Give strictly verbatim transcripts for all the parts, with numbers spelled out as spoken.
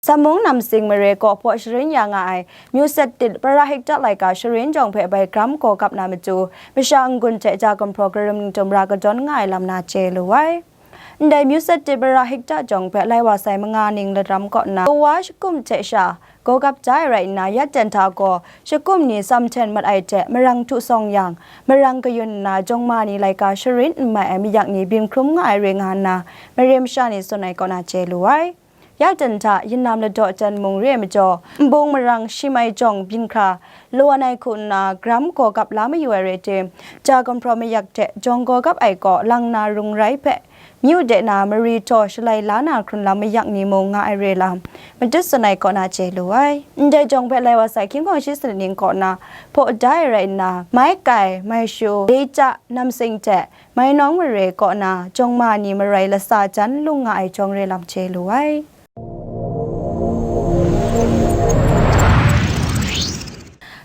Samung Namsing mare kaw hpaw sharin ya nga ai Myu Set Tit Parahikta laika sharin jawng hpe bai gram gaw gap na matu, masha n-gun hte ja gumhpraw karum ningtum ra kadawn nga ai lam na chye lu ai. Ndai Myu Set Tit Parahikta jawng hpe lai wa sai manga ning laram kaw nna, kawa shakum hte sha gaw gap da ai rai nna, ya ten hta gaw shakum ni sam hten mat ai hte marang htu sawng yang, marang kayun nna jawng ma ni laika sharin n mai ai mayak ni byin hkrum nga ai re nga nna, mare masha ni tsun ai kaw na chye lu ai. Ya ten hta, Yinlam Ladaw Ten mung re ai majaw, nbung marang shim ai jawng byin hkra, lawan ai hku nna, gram gaw gap la mayu ai re tim, ja gumhpraw mayak hte jawng gaw gap ai kaw lang na rung rai hpe, myu de na mari htaw shalai la na hkrun lam mayak ni mung nga ai re lam, matut tsun ai kaw na chye lu ai. Ndai jawng hpe lai wa sai hkying hkawng shi sanit ning kaw na hpaw da ai rai nna, Mai Kai, Mai Shu, Leita, Namsing hte, Mai Nawng mare kaw na jawng ma ni marai lasa jan lung nga ai jawng re lam chye lu ai.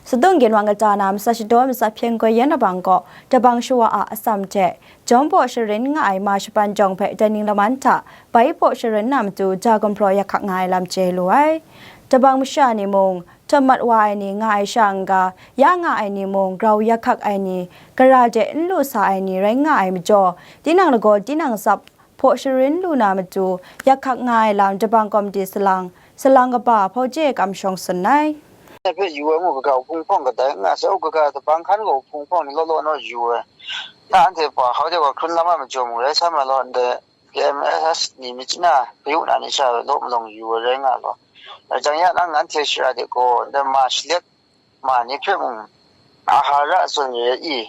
Sadung ginwang kata na masa shadaw masa hpyen goi yan labang kaw, dabang shawa a atsam hte, jawm baw sharin nga ai ma shapan jawng hpe dai ning laman hta, bai baw sharin na matu ja gumhpraw yak hkak nga ai lam chye lu ai. Dabang masha ni mung, htamat wa ai ni nga ai sha n-ga, ya nga ai ni mung, grau yak hkak ai ni, gara de n lu sa ai ni rai nga ai majaw, tinang lagaw tinang tsap hpaw sharin lu na matu, yak hkak nga ai lam dabang kawmti salang, salang kaba hpau je kam shawng tsun ai. Hpe yu ai mu, kaga hpung hpawng kadai n nga sai, u kaga dabang hkan gaw hpung hpawng ni law law naw yu ai. Na anhte pa hau de wa hkrun lam ai majaw mung rai sa ma law, ndai K M S ni myit china kayu na ni sha law malawng yu ai rai nga law. Rai jang ya nang anhte shara de gaw, ndai ma shalet ma ni hpe mung, ahara zawn re i,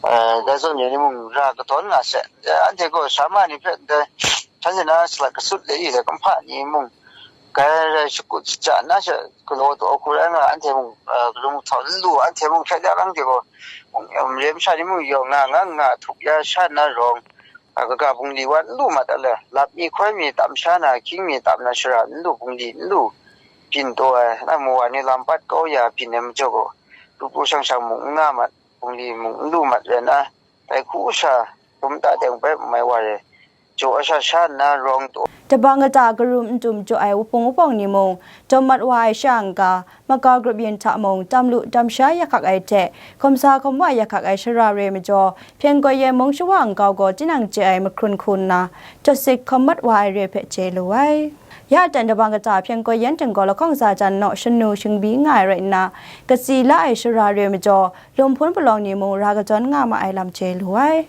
eh, dai zawn re ni mung ra kadawn nga se. Dai anhte gaw sha ma ni hpe dai htan zin na salat kasut le i dai kumhpa ni mung, kai rai shakut shaja na she galaw taw hku rai nga, anhte mung, eh, galum htau n lu, anhte mung hkrai da lang de gaw, mung, eh, mare masha ni mung yawng nga nga nga htuk ya sha nna rawng, a kaga bungli wa n lu mat a le, lap mi hkoi mi tam sha na, hkying mi tam na shara n lu, bungli n lu, byin taw ai, na mu wa ni lam pat kau ya byin ai majaw gaw, lu pru shang shang mung n nga mat, bungli mung n lu mat rai nna, dai hku sha, hkum ta teng bai n mai wa re, jaw a sha sha nna rawng taw. Dabang kata karum n tum jaw ai wuhpung wupawng ni mung, dawm mat wa ai sha n-ga, makau grup yin hta mung, tam lu tam sha yak hkak ai hte, hkawm sa hkawm wa yak hkak ai shara re majaw, hpyen goi yan mung shawa nkau gaw tinang chye ai mahkrun hku nna, jawsik hkawm mat wa ai re hpe chye lu ai. Ya ten dabang kata hpyen goi yan ten gaw lahkawng za jan naw shanu shingbi nga ai rai nna, katsi la ai shara re majaw, lum hpun palawng ni mung ra kadawn nga ma ai lam chye lu ai.